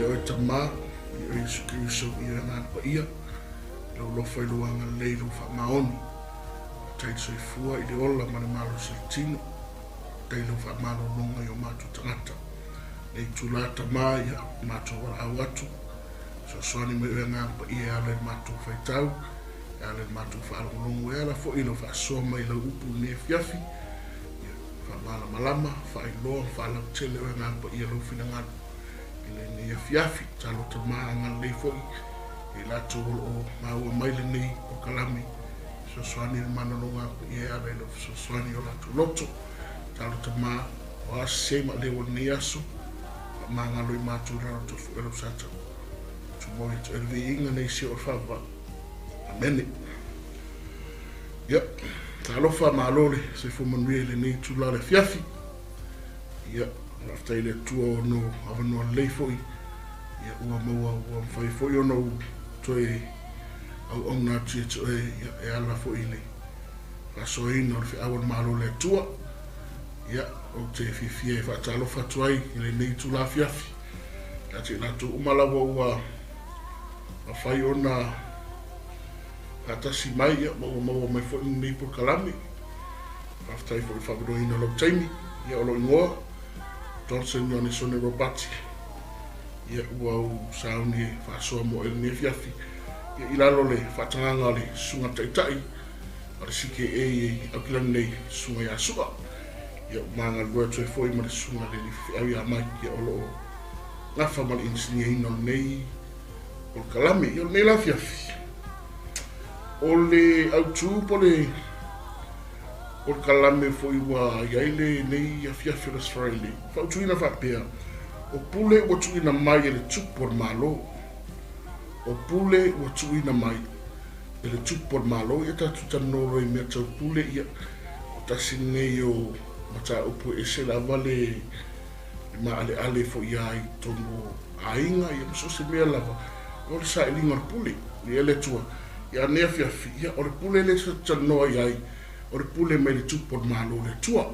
Ia oe Tama, ia oe Iesu Keriso, ia oe Agaga Paia, i lou alofa i lou agalelei i lou faamaoni. Faafetai le soifua i le ola ma le malosi o le tino. Faafetai i lau faamalologa i o matou tagata. Nei itula Tama, ia matou valaau atu, fesoasoani mai oe Agaga Paia e ala i le matou faitau, e ala i le matou faalogologo, e ala foi i lau faasoa mai i lau upu i lenei afiafi. Ia faamalamalama, faailoa ma faalautele oe Agaga Paia lou finagalo i lenei afiafi. Tatalo Tama agalelei foi ia i latou o lo o maua mai lenei polokalame, fesoasoani le malologa paia e ala i lau fesoasoani i o latou loto. Tatalo Tama, o a se ma leo o lenei aso, faamagalo i matou i lalo tofu e lau Satau. Tumau ia te oe le viiga nei se o le faavavau. Amene. Ia, talofa malo le soifua manuia i lenei itula o le afiafi. Ia, faafetai i le Atua ona o avanoa lelei foi, ia ua maua ua mafai foi ona ou toe auauna atu ia te oe, ia, e ala foi i le faasoaina o le feau a le Malo o le Atua. Ia, ou te fiafia e faatalofa atu ai i lenei itula afiafi, ia te i latou uma lava ua mafai ona faatasi mai, ia, ma ua maua mai foi lenei polokalame. Faafetai foi i le faavanoaina o lou taimi. Ia, o lou igoa, Johnson Ionesone Ropati. Ia, ua ou sauni e faasoa mo oe i lenei afiafi, ia, i lalo o le faatagaga a le Susuga Taitai a le CKA i Aukilani nei, Susuga ia Su'a. Ia, ua ma galulue atu ai foi ma le Susuga i le Alii Faifeau ia Mike, ia, o lo o gafa ma le inisiniaina o lenei polokalame. Ia, o lenei la afiafi, o le autu po o le polokalame foi ua i ai lenei afiafi o le Aso Faraile, fautuaina faapea, o pule ua tuuina mai e le Tupu o le Malo. O pule ua tuuina mai e le Tupu o le Malo. Ia tatou talanoa loa i mea tau pule, ia, o tasi lenei o mataupu e ese lava le maaleale foi lava i totonu o aiga, ia ma so o se mea lava, o le sailiga o le pule. Ia le Atua, ia nei afiafi, ia o le pule lea tatou te talanoa i ai, o le pule mai le Tupu o le Malo o le Atua.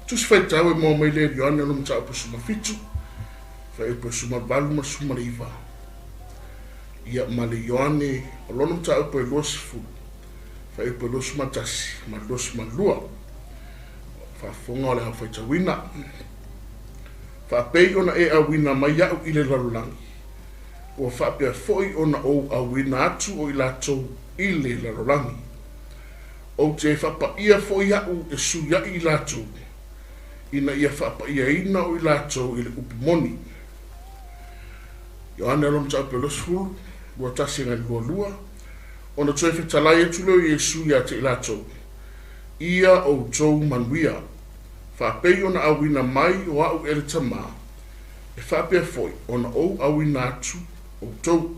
Tusi Faitau e moa mai lea i Ioane ona mataupu 17, fuaiupu e 18 ma le 19. Ia ma le Ioane o lona mataupu e 20, fuaiupu e 21 ma le 22. Faafofoga o le ao faitauina. Faapei ona e auina mai au i le lalolagi, ua faapea foi ona ou auina atu o i latou i le lalolagi. Ou te faapaia foi au e suiaʻi i latou, ina ia faapaiaina o i latou i le upu moni. Ioane lona mataupu e 20, 21 agai i le 22, Ona toe fetalai atu lea o Iesu ia te i latou, Ia outou manuia, faapei ona auina mai o au e le Tama, e faapea foi ona ou auina atu outou.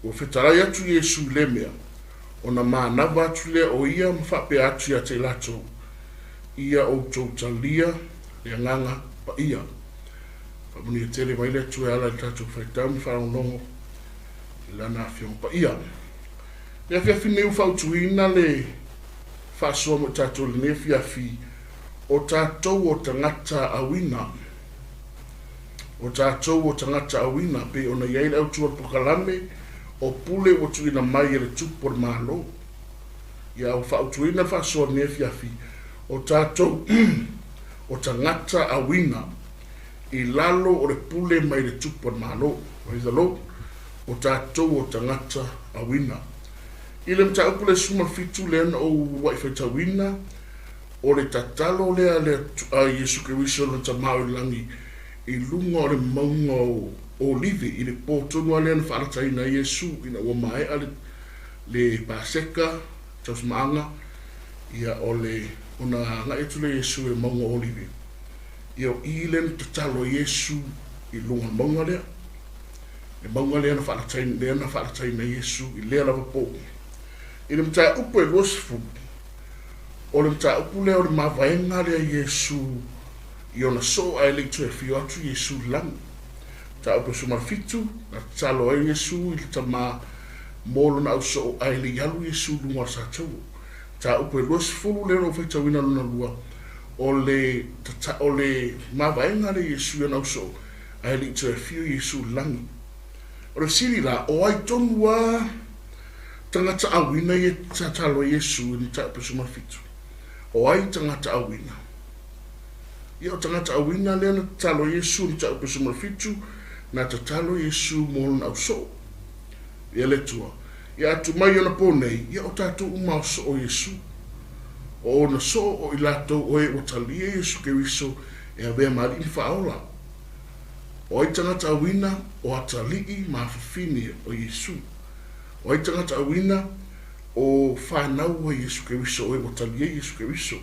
Ua fetalai atu Iesu i lea mea, ona manava atu lea o ia ma faapea atu ia te i latou, Ia outou talia le Agaga Paia. Faamanuia tele mai le Atua e ala i le tatou faitau ma faalogologo i Lana Afioga Paia. Le afiafi nei ua fautuaina le faasoa mo i tatou i lenei afiafi, o tatou o tagata auina. O tatou o tagata auina, pei ona i ai le autu o le polokalame o pule ua tuuina mai e le Tupu o le Malo. Ia ua fautuaina le faasoa i lenei afiafi, o tatou o tagata auina i lalo o le pule mai le Tupu o le Malo. Praise the Lord. O tatou o tagata auina. I le mataupu le 17 lea na ou uluai faitauina, o le tatalo lea a Iesu Keriso lona Tama o i le lagi i luga o le mauga o Olive i le po tonu lava lea na faalataina ai Iesu ina ua maea le, le Paseka, tausimaaga, ia o le, ona agai atu lea o Iesu i le mauga o Olive. Ia o i lea na tatalo ai Iesu i luga o le mauga lea. Le mauga lea na faalataina, lea na faalataina ai Iesu i lea lava po. I le mataupu e 20, o le mataupu lea o le mavaega lea a Iesu i ona soo ae le i toe afio atu Iesu i le lagi. Mataupu e 17, na tatalo ai Iesu i le Tama mo lona ausoo ae le i alu Iesu i luga o le sataua. Mataupu e 20 lea na ou faitauina lona lua, o le, o le mavaega lea a Iesu i ona ausoo Ae le i toe afio Iesu i le lagi. O le fesili la, o ai tonu lava tagata auina ia e tatalo ai Iesu i le mataupu 17? O ai tagata auina? Ia, o tagata auina lea na tatalo ai Iesu i le mataupu 17, na tatalo Iesu mo lona ausoo. Ia le Atua, ia atu mai ona po nei, ia o tatou uma o soo Iesu. O ona soo o i latou o e ua talia Iesu Keriso e avea ma Alii ma Faaola. O ai tagata auina? O atalii ma afafine o Iesu. O ai tagata auina? O fanau a Iesu Keriso, o e ua talia Iesu Keriso.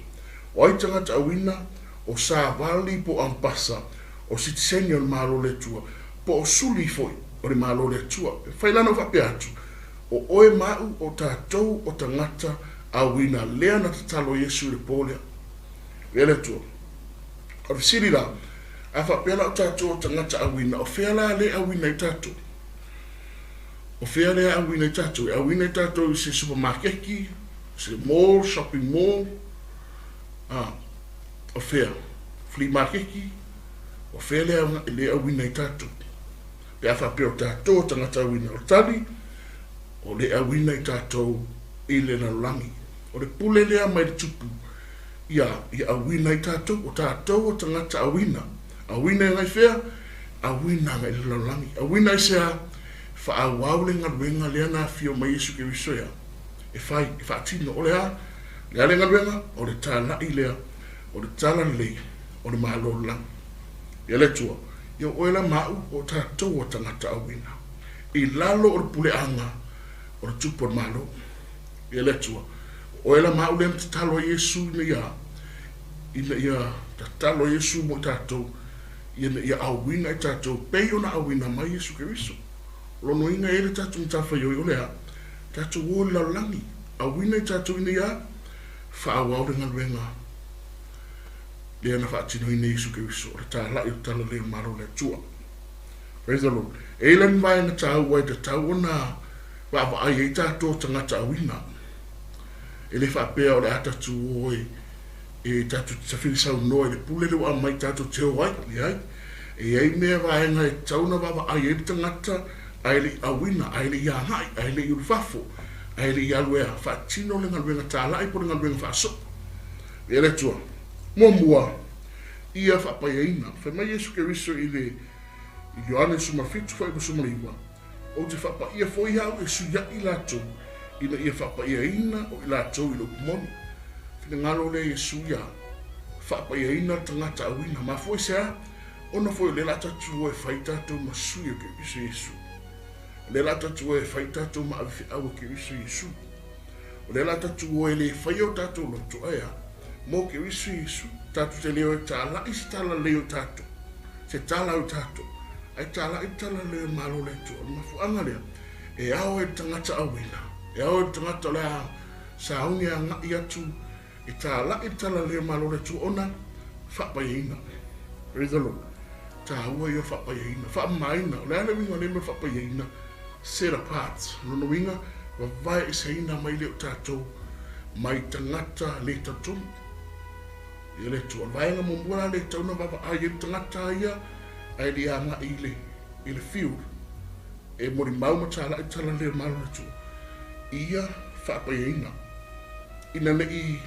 O ai tagata auina? O savali po o ampasa, o sitiseni o le Malo o le Atua, po o suli foi o le Malo o le Atua. E mafai la ona ou faapea atu, o oe ma au, o tatou o tagata auina lea na tatalo Iesu i le po lea. Avea le Atua. O le fesili la, a faapea la o tatou o tagata auina, o fea la le auina ai tatou? O fea lea auina ai tatou? E auina ai tatou i se supamakeki, se mall, shopping mall, a, o fea? Flea makeki, o fea lea le auina ai tatou? Pe a faapea o tatou o tagata auina, o le tali, o le auina ai tatou i le lalolagi. O le pule lea mai le tupu ia, ia auina ai tatou, o tatou o tagata auina. Auina e agai fea? Auina agai i le lalolagi. Auina aisea? Faaauau le galuega lea na afio mai Iesu Keriso ia e fai, e faatino. O le a? O le a le galuega? O le talai lea o le talalelei o le Malo o le lagi. Ia le Atua, ia o oe la ma au, o tatou o tagata auina i lalo o le puleaga o le Tupu o le Malo. Ia le Atua, o oe la ma au lea na tatalo ai Iesu ina ia, ina ia tatalo ai Iesu mo i tatou, ina ia auina i tatou pei ona auina mai Iesu Keriso. O lona uiga e i ai le tatou matafaioi o le a? Tatou o i le lalolagi, auina i tatou ina ia faaauau le galuega lea na faatinoina e Iesu Keriso, o le talai o le Talalelei o le Malo o le Atua. Praise the Lord. E i ai la ni vaega taua e tatau ona vaavaai ai tatou tagata auina. E le faapea o le a tatou o e e tatou te tafili saunoa i le pule lea ua aumai tatou te o ai. Leai. E i ai mea vaega e tatau ona vaavaai ai le tagata ae le i auina, ae le i agai, ae le i ulufafo, ae le i alu e faatino le galuega talai po o le galuega faasoo. Viia le Atua. Muamua, ia faapaiaina. Fai mai Iesu Keriso i le Ioane 17 fuaiupu 19, Ou te faapaia foi au e suiaʻi latou, ina ia faapaiaina o i latou i le upu moni. Finagalo lea Iesu ia faapaiaina le tagata auina. Mafua i se a? Ona foi o lea la tatou o e fai tatou ma sui o Keriso Iesu. O lea la tatou o e fai tatou ma avefeau o Keriso Iesu. O lea la tatou o e le faia o tatou loto, ae a? Mo Keriso Iesu. Tatou te le o e talai se talalelei o tatou, se tala o tatou, ae talai le talalelei o le Malo o le Atua. O le mafuaaga lea, e ao ai le tagata auina, e ao ai le tagata o le a sauni e agai atu e talai le talalelei o le Malo o le Atua ona faapaiaina. Praise the Lord. Taua ia o le faapaiaina, faamamaina. O le a le uiga o nei mea faapaiaina? Set apart. O lona uiga, vavae eseina mai lea o tatou mai tagata le talitonu. Ia le Atua. O le vaega muamua la lea e tatau ona vaavaai ai le tagata ia ae le i agai i le, i le field e molimau ma talai le talalelei o le Malo o le Atua, ia faapaiaina ina ne i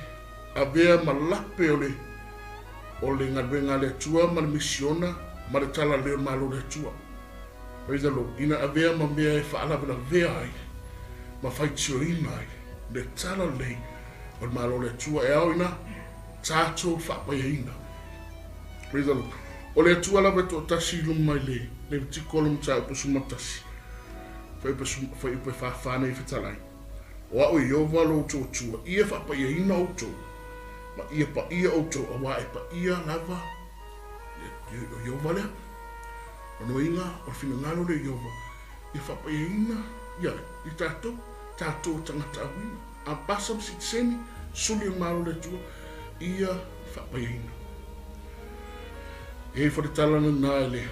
avea ma lape o le, o le galuega a le Atua ma le misiona ma le talalelei o le Malo o le Atua. Praise the Lord. Ina avea ma mea e faalavelavea ai ma faitioina ai le talalelei o le Malo o le Atua e ao ina tatou faapaiaina. Praise the Lord. O le Atua lava e toatasi i luma i le Levitiko le mataupu 11, fuaiupu e 44 nei fetalai. O au e Ieova lo outou Atua, ia faapaiaina outou, ma ia paia outou, auā e paia lava o Ieova lea. O lona uiga, o le finagalo lea o Ieova, ia faapaiaina ia i tatou, tatou tagata auina. Apasa ma sitiseni, suli o le Malo o le Atua, ia faapaiaina. E i ai foi le tala lena i le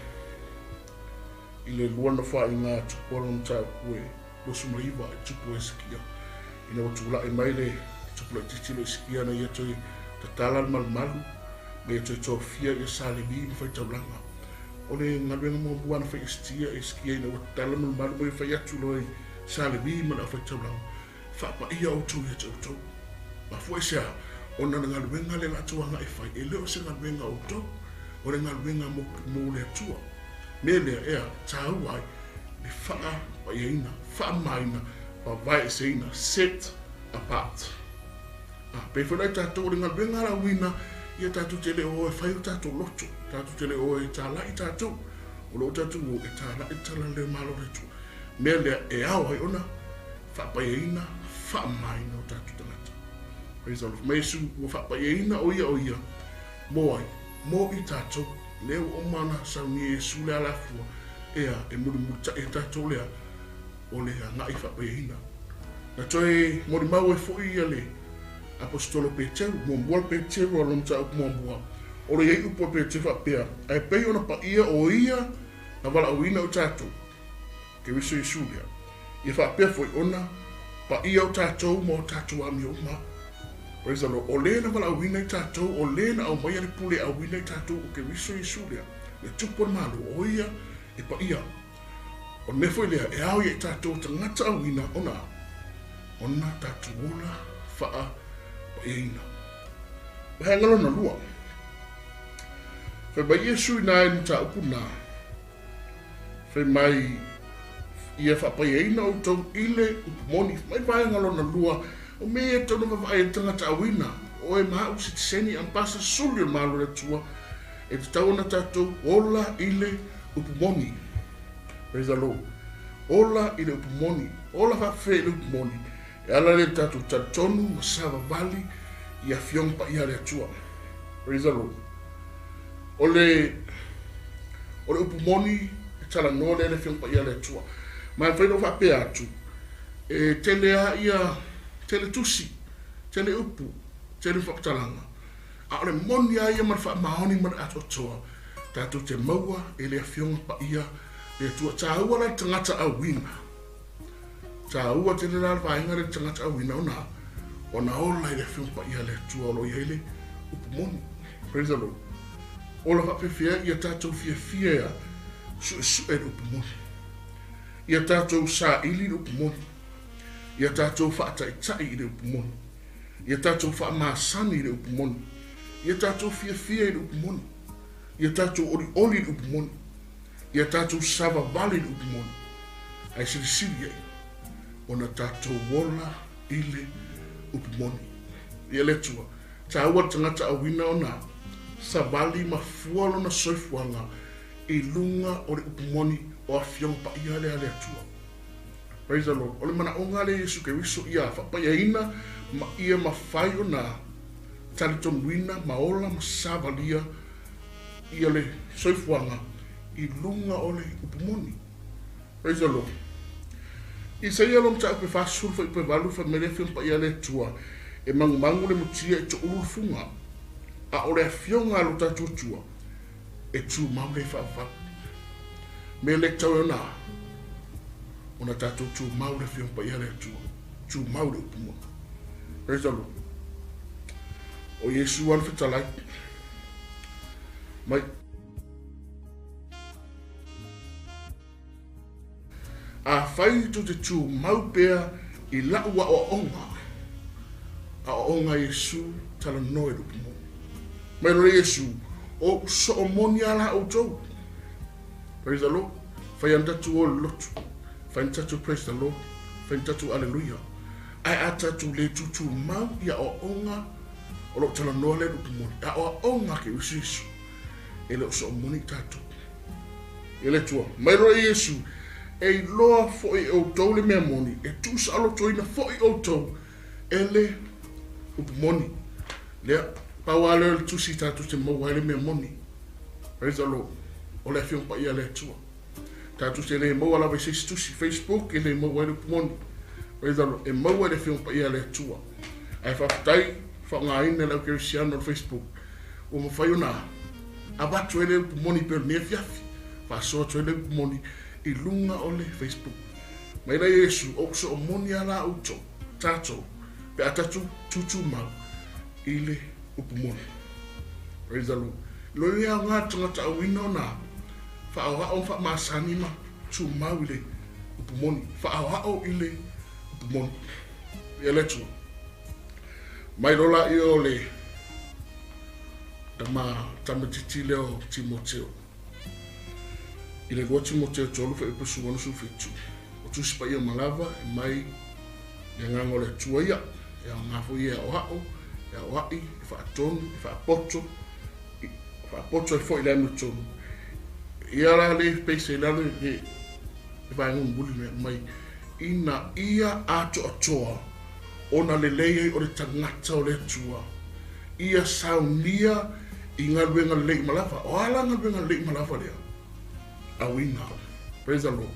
i le lua nofoaiga a Tupu o lona mataupu e 29 i Tupu o Hesekia, ina ua tulai mai le tupu laitiiti o Hesekia na ia toe tatala le malumalu ma ia toe tofia ia sa Levi ma faitaulaga. O le galuega muamua na fai Esitia, Esikia ina ua tatala ma le malu mai fai atu loa i Sa Levi ma le aufai-taulaga, Faapaia outou ia te outou. Mafua i se a? Ona o le galuega lea latou agai e fai, e le o se galuega a outou, o le galuega mo, mo le Atua. Mea lea, ea, taua ai le faapaiaina, faamamaina, vavaeeseina, set apart. A pei foi la i tatou o le galuega a le auina, ia tatou te le o e fai o tatou loto, tatou te le o e talai tatou, o lo o tatou o e talai le tala lelei o Malo o le Atua. Mea lea e ao ai ona faapaiaina, faamamaina o tatou tagata. Praise the Lord. Mai Iesu ua faapaiaina o ia o ia, mo ai? Mo i tatou. Lea ua uma ona saunia e Iesu le alafua, ea, e mulimulitai e tatou lea, o le agai faapaiaina. Na toe molimau ai foi ia le Aposetolo Peteru, muamua le Peteru a lona mataupu muamua, o lo i ai upu a Peteru faapea, Ae pei ona paia o ia na valaauina o tatou, Keriso Iesu lea, ia faapea foi ona paia o tatou ma o tatou amio uma. Praise the Lord. O le na valaauina i tatou, o le na aumaia le pule e auina i tatou o Keriso Iesu lea, le Tupu o le Malo, o ia e paia. O le mea foi lea e ao ia i tatou tagata auina ona ona tatou ola faapaiaina. Vaega lona lua, fai mai Iesu i nai mataupu na, fai mai ia faapaiaina outou i le upu moni. Fai mai vaega lona lua, o mea ia e tatau ona vaavaai ai le tagata auina, o oe ma au, sitiseni, ambasa, suli o le Malo o le Atua, E tatau ona tatou ola i le upu moni. Praise the Lord. Ola i le upu moni. Ola faafefea i le upu moni. E ala lea i le tatou talitonu ma savavali i Afioga Paia a le Atua. Praise the Lord. O le, o le upu moni e talanoa lea i le Afioga Paia a le Atua. Ma e mafai ona ou faapea atu, e tele lava ia, tele tusi, tele upu, tele faamatalaga. A o le moni lava ia ma le faamaoni ma le atoatoa, tatou te maua e le Afioga Paia le Atua. Taua la le tagata auina. Taua tele la le vaega lea le tagata auina ona ona ola i le Afioga Paia le Atua o lo o i ai le upu moni. Praise the Lord. Ola faapefea ia tatou fiafia ia suesue le upu moni. Ia tatou saili le upu moni. Ia tatou faataitai i le upu moni. Ia tatou faamasani i le upu moni. Ia tatou fiafia i le upu moni. Ia tatou olioli i le upu moni. Ia tatou savavali i le upu moni. Ae silisili ai ona tatou ola i le upu moni. Ia le Atua, taua le tagata auina ona savali ma fua lona soifuaga i luga o le upu moni o Afioga Paia lea a le Atua. Praise the Lord. O le manaoga lea Iesu Keriso ia faapaiaina ma ia mafai ona talitonuina ma ola ma savalia ia le soifuaga i luga o le upu moni. Praise the Lord. Isaia lo mataupu e 40 fuaiupu e 8 fai mai le Afioga Paia a le Atua, E magumagu le mutia e toulu le fuga, a o le Afioga a lo tatou Atua e tumau le faavavau. Mea le tatau ai ona ona tatou tumau le Afioga Paia a le Atua, tumau le upu moni. Praise the Lord. O Iesu lava le fetalai mai. Afai tou te tumau pea i la'u aoaoga, aoaoga a Iesu talanoa i le upu moni. Mai loa Iesu, O u'u soo moni a la outou. Praise the Lord. Fai ana tatou o i le lotu. Fai ana tatou praise the Lord. Fai ana tatou aleluia. Ae a tatou le tutumau i aoaoga o lo o talanoa lea i le upu moni, aoaoga a Keriso Iesu, e le o soo moni tatou. E le Atua. Mai loa Iesu, E iloa foi e outou le mea moni, e tuusaolotoina foi outou e le upu moni. Lea, pau lava lea o le tusi tatou te maua ai le mea moni. Praise the Lord. O le Afioga Paia a le Atua. Tatou te le maua lava i se isi tusi, Facebook e le maua ai le upu moni. Praise the Lord. E maua i le Afioga Paia a le Atua. Ae faafetai faaaogaina e le au kerisiano o le Facebook ua mafai ona avatu ai le upu moni pei o lenei afiafi, faasoa atu ai le upu moni i luga o le Facebook. Mai la Iesu, o uso o moni a la outou, tatou, pe a tatou tutumau i le upu moni. Praise the Lord. Loia aoga le tagata auina ona Faaoao ma faamasani ma tumau i le upu moni. Faaoao i le upu moni. Ia le Atua. Mai loa laia o le tama tamaitiiti lea o Timoteo. I le 2 Timoteo 3 fuaiupu 16 17. O Tusi Paia uma lava e mai le Agaga o le Atua ia, e aoga foi e aoao, e aoai, e faatonu, e faapoto, e faapoto ai foi i le amiotonu. Ia la le peisa i lalo i le vaega mulimuli lea mai, ina ia atoatoa ona lelei ai o le tagata o le Atua, ia saunia i galuega lelei uma lava. O a la galuega lelei uma lava lea? Auina. Praise the Lord.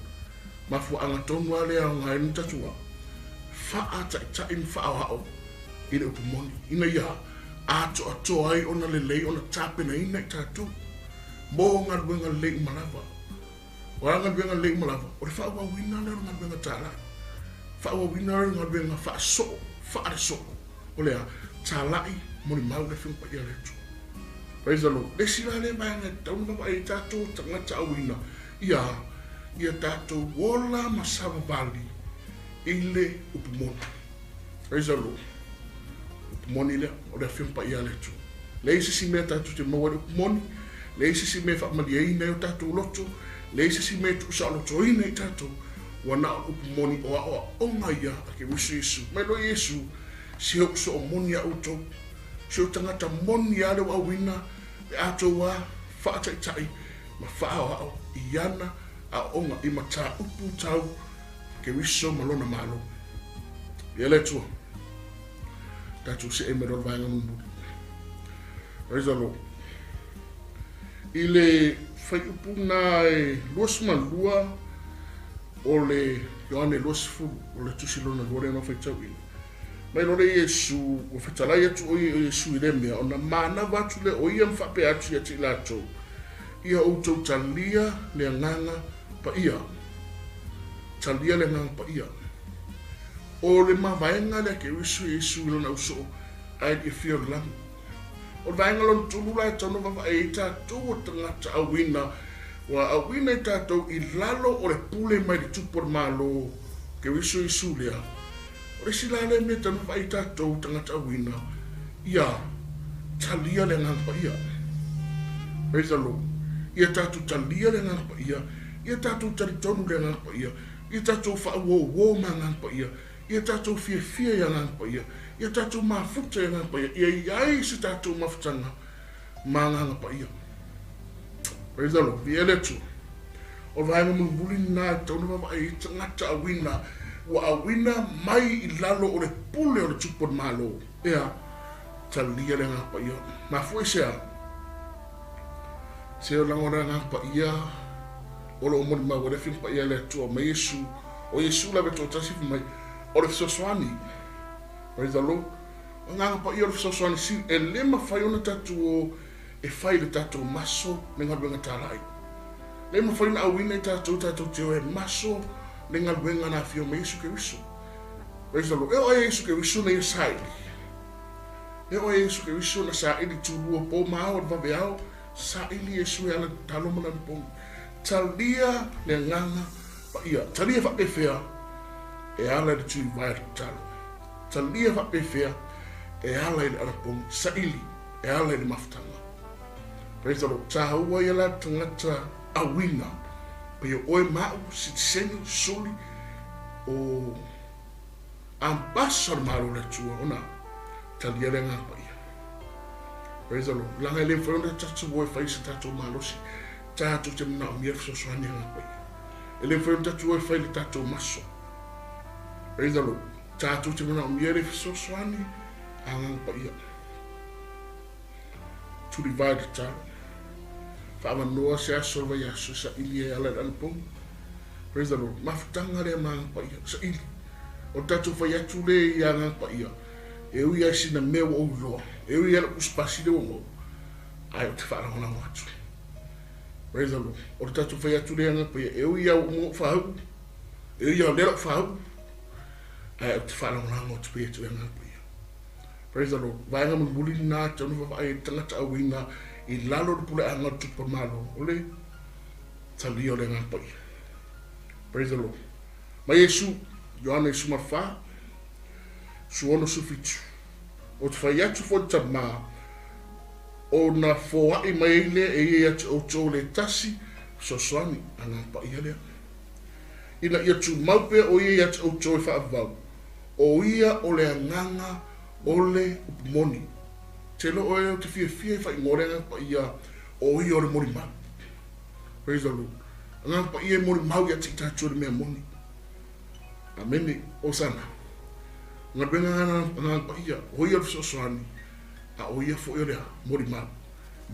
Mafuaaga tonu lava lea e aoga ai le tatou a faataitai ma faaoao i le upu moni, ina ia atoatoa ai ona lelei ona tapenaina i tatou mo galuega lelei uma lava. O a galuega lelei uma lava? O le faaauauina lea o le galuega talai, faaauauina lea o le galuega faasoo, faalesoo, o le a? Talai molimau le Afioga Paia a le Atua. Praise the Lord. Le isi la lea vaega e tatau ona vaavaai ai tatou tagata auina, ia, ia tatou ola ma savavali i le upu moni. Praise the Lord. Upu moni lea, o le Afioga Paia a le Atua. Leai se isi mea tatou te maua ai le upu moni, leai se isi mea e faamalieina ai o tatou loto, leai se isi mea e tuusaolotoina ai tatou, ua na o le upu moni o aoaoga ia a Keriso Iesu. Mai loa Iesu, si ou soo moni a outou, si ou tagata moni a le ua auina pe a outou a faataitai ma faaoao i ana aoaoga i mataupu tau Keriso ma lona Malo. Ia le Atua, tatou see mai loa le vaega mulimuli. Praise the Lord. I le fuaiupu na e 22 o le Ioane 20, o le tusi lona lua lea na faitauina. Mai loa le Iesu, ua fetalai atu o Iesu i lea mea, ona manava atu lea o ia ma faapea atu ia te i latou, Ia outou talia le Agaga Paia. Talia le Agaga Paia. O le mavaega lea Keriso Iesu i lona ausoo ae le i afio i le lagi. O le vaega lona tolu la e tatau ona vaavaai ai tatou o tagata auina, ua auina i tatou i lalo o le pule mai le Tupu o le Malo, Keriso Iesu lea. O le isi la lea mea e tatau ona vaavaai ai tatou tagata auina, ia talia le Agaga Paia. Praise the Lord. Ia tatou talia le Agaga Paia, ia tatou talitonu i le Agaga Paia, Ia tatou faauouo ma Agaga Paia, ia tatou fiafia i Agaga Paia, ia tatou mafuta i Agaga Paia, ia i ai se tatou mafutaga ma Agaga Paia. Praise the Lord. Viia le Atua. O le vaega mulimuli lena e tatau ona vaavaai ai tagata auina ua auina mai i lalo o le pule o le Tupu o le Malo. Ea, talia le Agaga Paia. Mafua i se a? Se o lagona le Agaga Paia o lo o molimau ai le Afioga Paia a le Atua ma Iesu. O Iesu lava e toatasi fai mai, o le fesoasoani. Praise the Lord. O Agaga Paia o le fesoasoani sili, e le mafai ona tatou o e fai i le tatou maso le galuega talai. Le mafai ona auina i tatou tatou te o e maso le galuega na afio mai Iesu Keriso. Praise the Lord. E oo ai Iesu Keriso na ia saili. E oo ai Iesu Keriso na saili tulua po ma ao i le vaveao, Saili Iesu e ala i tatalo ma lana pogi. Talia le Agaga Paia. Talia faapefea e ala i le tuivae le tatalo. Talia faapefea e ala i le anapogi. Saili e ala i le mafutaga. Praise the Lord. Taua ia la tagata auina. Pei o oe ma au, sitiseni, suli, o ambasa o le Malo o le Atua ona talia le Agaga Paia. Praise the Lord. Leaga e le mafai ona tatou o e fai se tatou malosi, tatou te manaomia le fesoasoani a Agaga Paia. E le mafai ona tatou o e fai le tatou maso. Praise the Lord. Tatou te manaomia le fesoasoani a Agaga Paia. Tulivae tatalo. Faavanoa se aso o le vaiaso e saili ai ala i le anapogi. Praise the Lord. Mafutaga lea ma Agaga Paia. Saili. O le tatou fai atu lea i Agaga Paia. E ui lava i sina mea ua ou iloa, e ui lava i lou usipasi lea ua maua, ae ou te faalagolago atu. Praise the Lord. O le tatou fai atu lea Agaga Paia, e ui lava ua uma ou faau'u, e ui lava o lea la'u faau'u, ae ou te faalagolago atu pea ia te oe Agaga Paia. Praise the Lord. Vaega mulimuli lena e tatau ona vaavaai ai le tagata auina i lalo o le puleaga o le Tupu o le Malo, o le. Talia o le Agaga Paia. Praise the Lord. Mai Iesu, Ioane 14, 67. Ou te fai atu foi i le Tamā, ona foai mai ai lea e ia ia te outou le tasi fesoasoani, Agaga Paia lea. Ina ia tumau pea o ia ia te outou e faavavau, o ia o le Agaga o le upu moni. Te iloa oe ou te fiafia i faaigoa le Agaga Paia o ia o le molimau. Praise the Lord. Agaga Paia e molimau ia te i tatou le mea moni. Amene. Osana. Galuega Agaga Paia, o ia o le fesoasoani, a o ia foi o le molimau.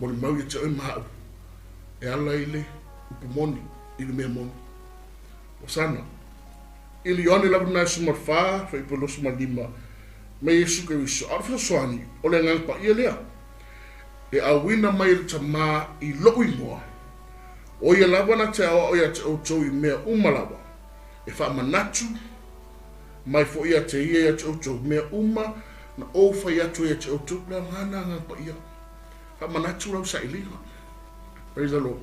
Molimau ia te oe ma au, e ala i le upu moni, i le mea moni. Osana. I le Ioane lava lena e 14, fuaiupu 25, mai Iesu Keriso, a o le fesoasoani, o le Agaga Paia lea, e auina mai e le Tamā i loʻu igoa, o ia lava na te aoao ia te outou i mea uma lava, e faamanatu mai foi ia te ia ia te outou mea uma na ou fai atu ai ia te outou. Le aoga na Agaga Paia, faamanatu lau sailiga. Praise the Lord.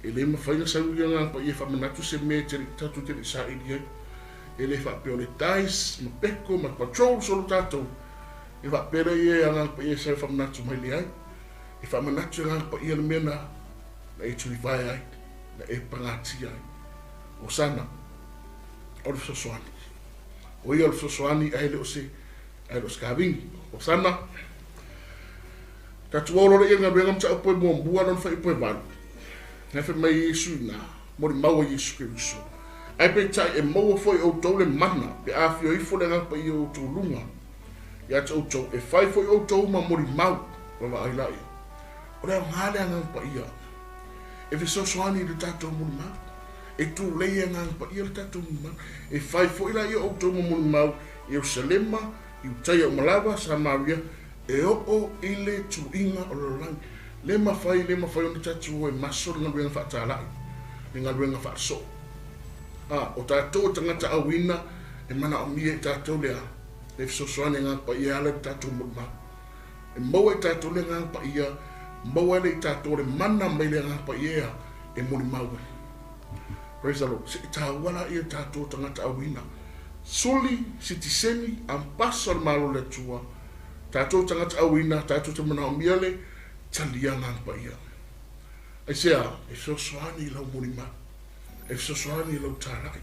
E le mafai ona sau ia Agaga Paia e faamanatu se mea e te tatou te le i saili ai. E le faapea o le dice ma peko ma patrols o lo tatou. E faapea lea ia e Agaga Paia e sau e faamanatu mai leai. E faamanatu e Agaga Paia le mea na na e tulivae ai, na e pagatia ai. Osana, o le fesoasoani. O ia o le fesoasoani ae le o se ae le o se kavini. Osana. Tatou o loa lea i le galuega mataupu e muamua lona fuaiupu e 8. Na fai mai Iesu i ina, molimau a Iesu Keriso. Ae peitai e maua foi e outou le mana pe a afio ifo le Agaga Paia o outou luga ia te outou, e fai foi outou ma molimau. Vaavaai laia. O le aoga le Agaga Paia e fesoasoani i le tatou molimau. E tulei e Agaga Paia le tatou molimau. E fai foi laia outou ma molimau i Ierusalema, Iutaia uma lava, Samaria, e oo i le tuiga o le lalolagi. Le mafai, le mafai ona tatou o e maso le galuega faatalai, le galuega faasoo. A, o tatou o tagata auina e manaomia i tatou le a? Le fesoasoani Agaga Paia e ala i le tatou molimau. E maua i tatou le Agaga Paia, maua ai le i tatou le mana mai le Agaga Paia e molimau ai. Praise the Lord. Se i taua laia tatou tagata auina. Suli, sitiseni, ampasa o le Malo o le Atua, tatou tagata auina, tatou te manaomia le talia Agaga Paia. Aisea? E fesoasoani i lau molimau, e fesoasoani i lau talai,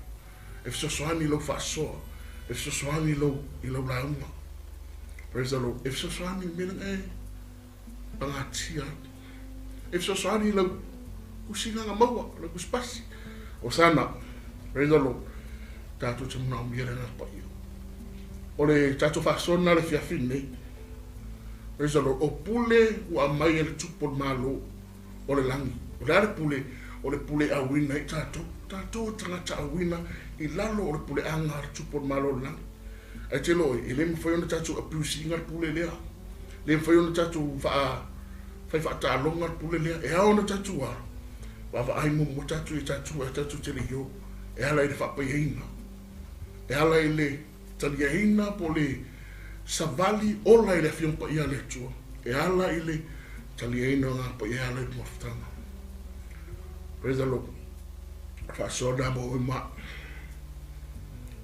e fesoasoani i lau faasoa, e fesoasoani i lau, i lau lauga. Praise the Lord. E fesoasoani i le mea lea e pagatia ai. E fesoasoani i lau tusi maua, lau tusipasi. Osana, praise the Lord. Tatou te manaomia le Agaga Paia. O le tatou faasoa lena le afiafi lenei. Praise the Lord. O pule ua aumai e le Tupu o le Malo o le lagi. O le a le pule? O le pule auina ai tatou. Tatou o tagata auina i lalo o le puleaga a le Tupu o le Malo o le lagi. Ae te iloa oe, e le mafai ona tatou abuse ina le pule lea. Le mafai ona tatou faa fai faataaloga le pule lea. E ao ona tatou a vaavaai muamua tatou ia tatou ae tatou te le i o. E ala i le faapaiaina. E ala i le taliaina po o le savali ola i le Afioga Paia a le Atua. E ala i le taliaina o Agaga Paia e ala i le mafutaga. Praise the Lord. Faasoa lena mo oe ma au.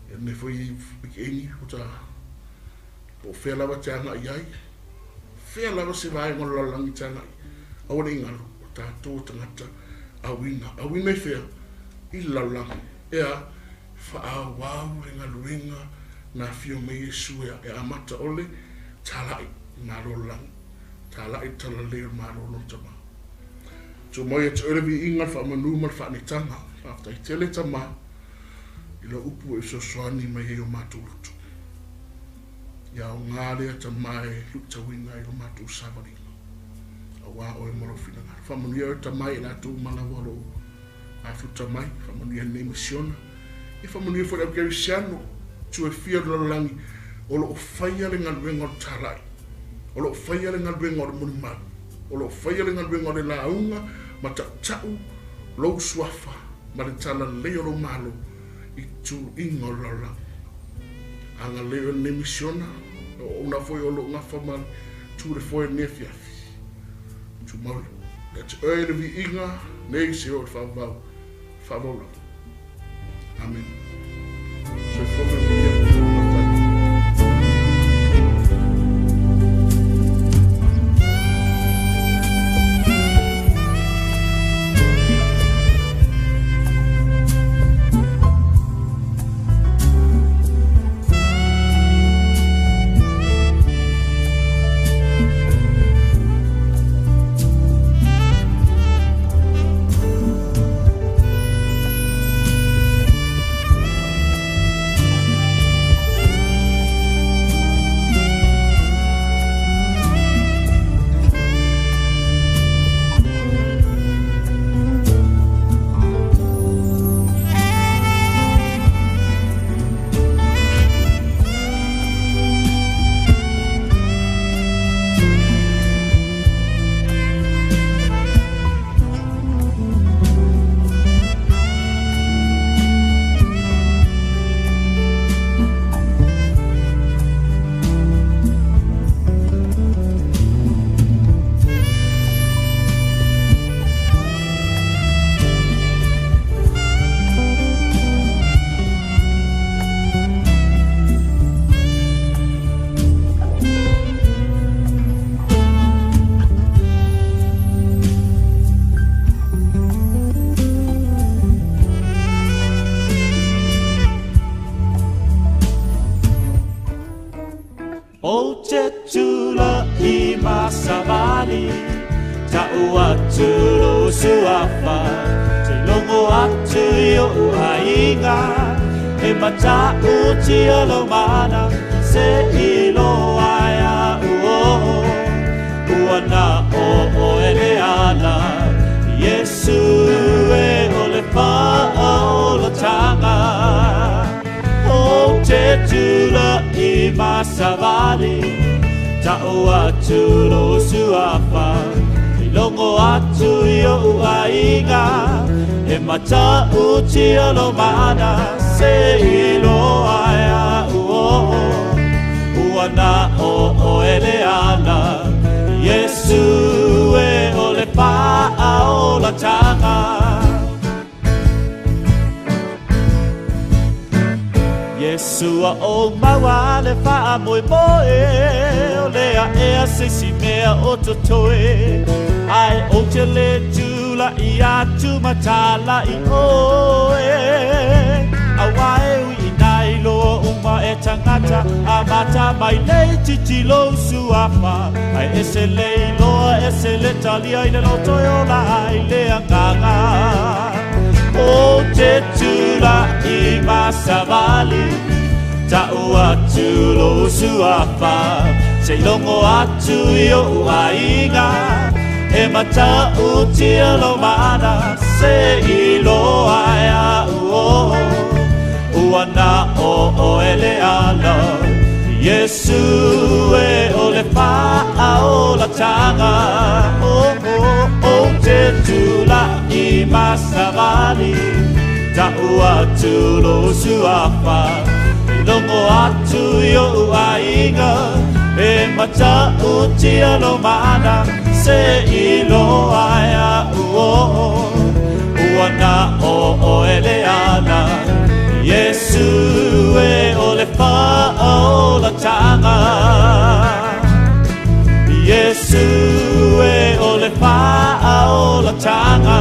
Ia lenei foi wikeeni ua ta po o fea lava te agai ai, fea lava se vaega o le lalolagi te agai, aua ne i galo, o tatou o tagata auina. Auina i fea? I le lalolagi. Ea, faaauau le galuega na afio mai Iesu ea, e amata o le talai i Malo o le lagi, talai le talalelei o le Malo o lona Tama. Tumau ia te oe le viiga, le faamanu ma le faanetaga. Faafetai tele Tama i lau upu e fesoasoani mai ai o matou loto. Ia aoga lea Tama e luitauina ai lo matou savaliga, aua oe ma lou finagalo. Faamanuia oe Tama i latou uma lava o lo o afuta mai, faamanuia lenei misiona. Ia faamanuia foi le au kerisiano, itu e fia o le lalolagi, o lo o faia le galuega o le talai, o lo o faia le galuega o le molimau, o lo o faia le galuega o le lauga ma tautau lou suafa ma le talalelei o lou Malo i tuuiga o le lalolagi. Agalelei oe lenei misiona, o auauna foi o lo o gafa ma le tu le foe i lenei afiafi. Tumau ia te oe le viiga nei seia oo i le faavavau. Faavaulalo. Amene. Soifua ma ia manuia. Faafetai. Ou te tula'i ma savali, ta'u atu lou suafa, te logo atu i o'u aiga, e mata'utia lou mana, se i loa e a'u o, ua na o oe le ala, Iesu e o le faaolataga. Ou te tula'i ma savali, ta'u atu lou suafa, i logo atu i o'u aiga, e mata'utia lou mana, se i loa e a'u o, ua na o oe le ala, Iesu e o le faaolataga. Iesu a ou maua le faamoemoe, o le aʻea se isi mea o totoe, ae ou te lē tulaʻi atu ma talaʻi oe. Auā e ui ina iloa uma e tagata, amata mai nei titi lou suafa, ae ese le iloa, ese le talia i le loto e ola ai le agaga. Ou te tulaʻi ma savali, ta'u atu lou suafa, se i logo atu i o'u aiga, e mata'utia lou mana, se i loa e a'u o, ua na o oe le ala, Iesu e o le faaolataga. Oh, oh, ou te tulaʻi ma savali, ta'u atu lou suafa, i logo atu i o'u aiga, e mata'utia lou mana, se i loa e a'u o, ua na o oe le ala, Iesu e o le faaolataga. Iesu e o le faaolataga.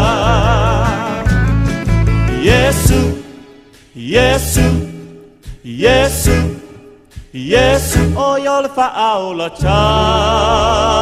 Iesu, Iesu, Iesu, Iesu, o ia o le faaolataga.